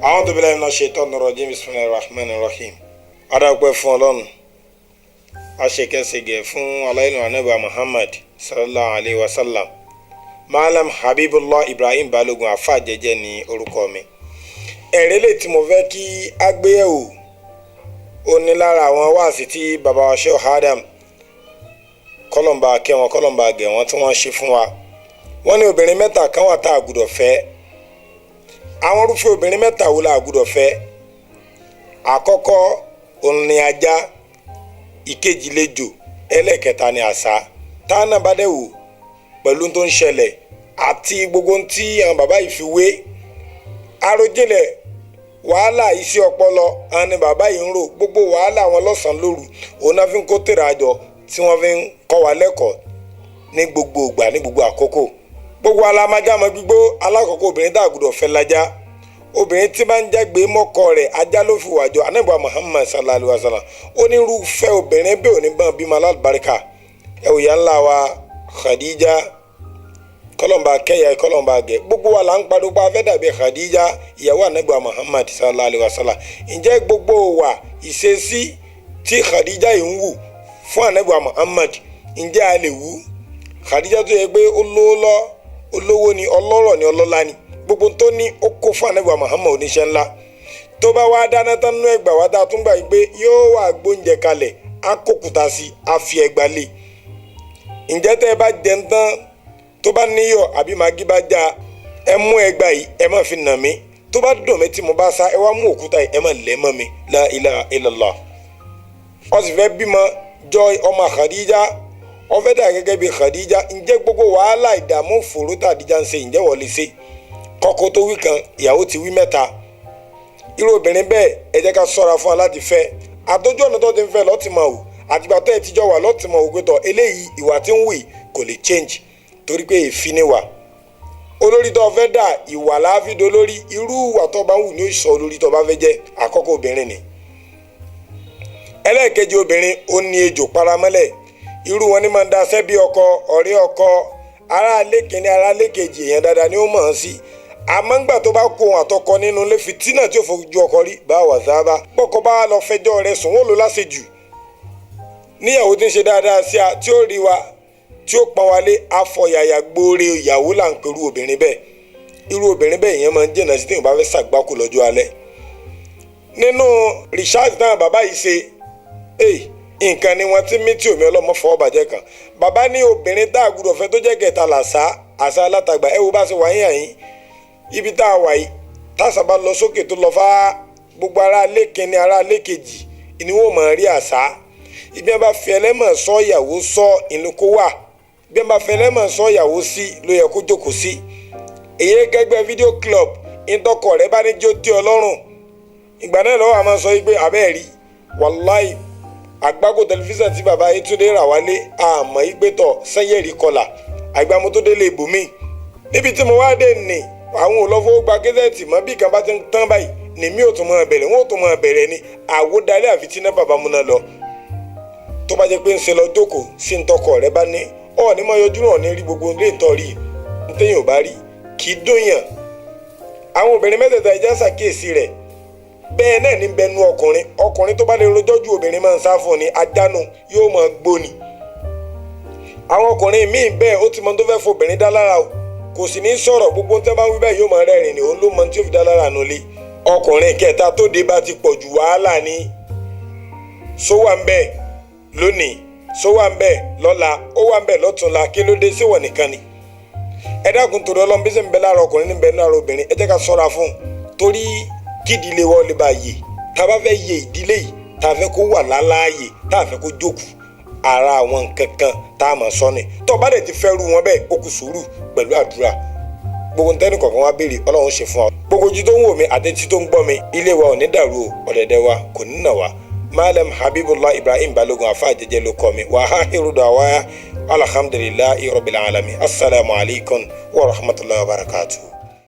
A'udhu billahi minash shaitani rajim. Bismillahir rahmanir rahim. Adáwọ̀pẹ́ fún Ọlọ́run, aṣèkẹsẹ̀gẹ̀ fún aláìní anábà Muhammad sallallahu alayhi wa sallam. Malam Habibullah Ibrahim Balogun Afa Jẹ́jẹ́ ní orúkọ mi. Ẹ̀rẹ́ lè tí mo fẹ́ kí á gbé yẹ̀wò, ó ní lára àwọn wáàsí tí baba wa Sheikh Adam, kọ́lọ̀mbà kẹwọn, kọ́lọ̀mbà gẹ̀ wọ́n, tí wọ́n ṣe fún wa. Wọ́n ní obìnrin mẹ́ta kan wà tá a gbọ́dọ̀ fẹ́. Àwọn irúfẹ́ obìnrin mẹ́ta wo la gbọ́dọ̀ fẹ́? Àkọ́kọ́ òun ni ajá, ìkejì lejò, ẹlẹ́ẹ̀kẹta ni àṣá. Táwọn náà bá dẹ̀ wò pẹ̀lú tó ń ṣẹlẹ̀ àti gbogbo tí àwọn bàbá yìí fi wé àròjinlẹ̀, wàhálà iṣẹ́ ọpọlọ àwọn ni bàbá yìí ń rò. Gbogbo wàhálà wọn lọ́sàn-án lóru, òun náà fi ń kó tèrè àjọ tí wọ́n fi ń kọ́ wa lẹ́kọ̀ọ́ ní gbogbo ìgbà, ní gbogbo àkókò. Gbogbo alámájámọ́ gbígbó. Alákọ̀ọ́kọ́ obìnrin tá a gbọ́dọ̀ fẹ́ lajá. Obìnrin tí bá ń jágbe mọ́kọ rẹ̀, ajá ló fi wàjọ. Anábìá Muhammad sallallahu alayhi wa sallam, ó ní irúfẹ́ obìnrin bẹ́ẹ̀ ò ní bá bímọ alálùbáríkà. Ẹ wò ya ńlá wa Khadija, kọlọmba kẹyà, kọlọmba gẹ. Gbogbo wa là ń pariwo pé a fẹ́ dàbí Khadija, ìyàwó anábìá Muhammad sallallahu alayhi wa sallam. Ǹjẹ́ gbogbo wa, ìṣesí tí Khadija yìí ń wù fún anábìá Muhammad, ǹjẹ́ a lè wù? Khadija tó yẹ pé ó lówó lọ, olówó ni, ọlọ́rọ̀ ni, ọlọ́lá ni, gbogbo tó ní ó kó fún anábìá Muhammad, oníṣẹ́ ńlá. Tó bá wá dáná tán nínú ẹgbà wá dáa, tún gbà yìí pé yóò wá gbóúnjẹ kalẹ̀, á kókùtà sí, á fi ẹgbà lé. Ǹjẹ́ tẹ́ ẹ bá jẹun tán, tó bá níyọ̀ àbí màgí bá já, ẹ mú ẹgbà yìí, ẹ má fi nà mí. Tó bá dùn mí tí mo bá sá, ẹ wá mú òkúta yìí, ẹ má lẹ̀ mọ́ mi. La ilaha illallah. Ó sì fẹ́ bímọ jọ ọmọ Khadija, ó fẹ́ dà gẹ́gẹ́ bí Khadija. Ǹjẹ́ gbogbo wàhálà, ìdààmú, fòró tàdíjà ń ṣe, ǹjẹ́ wọ́n lè ṣe? Kọ́kọ́ tó wí kan, ìyàwó ti wí mẹ́ta. Irú obìnrin bẹ́ẹ̀, ẹ jẹ́ ká sọ́ra fún wa láti fẹ́. Àtọ́jú ọ̀nà tó ti ń fẹ́ lọ́tì mọ̀ o, àtìgbà tó ẹ ti jọ wà lọ́tì mọ̀ o pé tọ̀ eléyìí, ìwà tí ń wì kò lè change, torí pé èéfín ni wà. Olórí tó fẹ́ dà, ìwà láàfin olórí. Irú ìwà tó bá ń wù ní ó sọ olórí tó bá fẹ́ jẹ́. Àkọ́kọ́ obìnrin ni. Ẹlẹ́ẹ̀kejì obìnrin, ó ní ejò paramọ́lẹ̀. Irú wọn ni máa ń daṣẹ́ bí ọkọ, ọ̀rẹ́ ọkọ, aráalé kìíní, aráalé kejì, èèyàn dáadáa ni ó mọ̀ ọ́n sí. Àmọ́ ńgbà tó bá kó ohun àtọkọ nínú ilé, fìtínà tí ó fojú ọkọ rí bá wà sábà. Bọ́kọ bá lọ fẹjọ́ rẹ̀ sùn, wọ́n lò láṣejù. Níyàwó tí ń ṣe dáadáa sí a, tí ó rí wa, tí ó pọn wálé, afọyàyà gbóore ìyàwó là ń perú obìnrin bẹ́ẹ̀. Irú obìnrin bẹ́ẹ̀ yẹn máa ń jìnnà sí téèyàn bá fẹ́ ṣàgbákò lọ́jọ́ alẹ́. Nínú research náà bàbá yìí ṣe, nǹkan ni wọ́n ti mí tí omi ọlọ́mọ fọwọ́ bàjẹ́ kan. Bàbá ní obìnrin tá a gbọ́dọ̀ fẹ́ tó jẹ́ kẹta làṣà, àṣà alátagbà. Ẹ wo bá ṣe wáyé àyín ibi tá a wà yìí, táṣà bá lọ sókè tó lọ fá, gbogbo ará ilé kínní, ará ilé kejì ni wọ́n máa rí àṣà. Ibi wọn bá fi ẹlẹ́mọ̀ sọ ìyàwó sọ ìlú kó wà, bí wọn bá fi ẹlẹ́mọ̀ sọ ìyàwó sí ló yẹ kó jókòó sí. Èyí gẹ́gbẹ́ video club ìtọkọ rẹ bá ní jó tí ọlọ́run, ìgbà náà lọ́wọ́ àmọ́ sọ pé abẹ́ẹ̀ rí. Wàláì, àgbákò tẹlifíṣàn tí bàbá Yétúndé rà wálé, àmọ́ ìgbétọ̀ sẹ́yẹ̀rì kọlà àgbàmọ́ tó délé ibòmí níbi tí mo wá dé ní àwọn olọ́fọ́ gba kẹ́sẹ̀tì mọ́. Bí kan bá ti ń tán báyìí ní mi ò tún mọ́ bẹ̀rẹ̀, wọ́n ò tún mọ́ bẹ̀rẹ̀ ni àwòdalẹ̀ àfi tí náà bàbá múná lọ. Tó bá jẹ́ pé ń ṣe lọ jókòó sí ntọkọ rẹ bá ní ọ̀ ní mọ́ yọjú náà ní rí gbogbo ilé ìtọ́ rí ntẹ́yìn ò bá rí kì í dóyàn. Àwọn obìnrin mẹ́tẹ̀ẹ̀ta, ẹja ṣàkíyèsí rẹ̀. Bẹ́ẹ̀ náà ní bẹnu ọkùnrin. Ọkùnrin tó bá lè rojọ́ ju, obìnrin máa ń sá fún ni, ajánu yóò máa gbóni. Àwọn ọkùnrin míì bẹ́ẹ̀, ó ti mọ tó fẹ́ fobìnrin dá lára o, kò sì ní sọ̀rọ̀. Gbogbo tí wọ́n bá ń wí bẹ́ẹ̀, yóò máa rẹ́rìn ní, òun ló mọ tí ó fi dá lára nulẹ̀. Ọkùnrin kẹta tó dé bá ti pọ̀ jù, wàhálà ni. Só wà ń bẹ̀ lónìí, só wà ń bẹ̀ lọ́la, ó wà ń bẹ̀ lọ́túnla. Kí ló dé síwọ̀n nìkan ni? Ẹ dákun, torí Ọlọ́run, bí sẹ́ ń bẹ lára ọkùnrin ní bẹ lára obìnrin, ẹ jẹ́ ká sọ́ra fún un, torí kídìílé wọ́n lè bá yè. Tá a bá fẹ́ yè ìdílé yìí, tá a fẹ́ kó wà láláàyè, tá a fẹ́ kó jókòó, ara àwọn nǹkan kan tá a mọ̀ sọ ni. Tó o bá dẹ̀ ti fẹ́ rú wọn bẹ́ẹ̀, ó kù sùúrù pẹ̀lú àdúrà. Gbogbo ntẹ́ni kọ̀ọ̀kan wá béèrè, Ọlọ́run ṣe fún wa. Gbogbo ojú tó ń wò mí àti etí tó ń gbọ́ mi, ilé wa ò ní dàrú o, ọ̀dẹ̀dẹ̀ wa kò ní nà wá. Malam Habibullah Ibrahim Balogun Afa Jẹ́jẹ́ ló kọ́ mi. Wa akhiru da'wa alhamdulillahi rabbil alamin. Assalamu alaikum wa rahmatullahi wa barakatuh.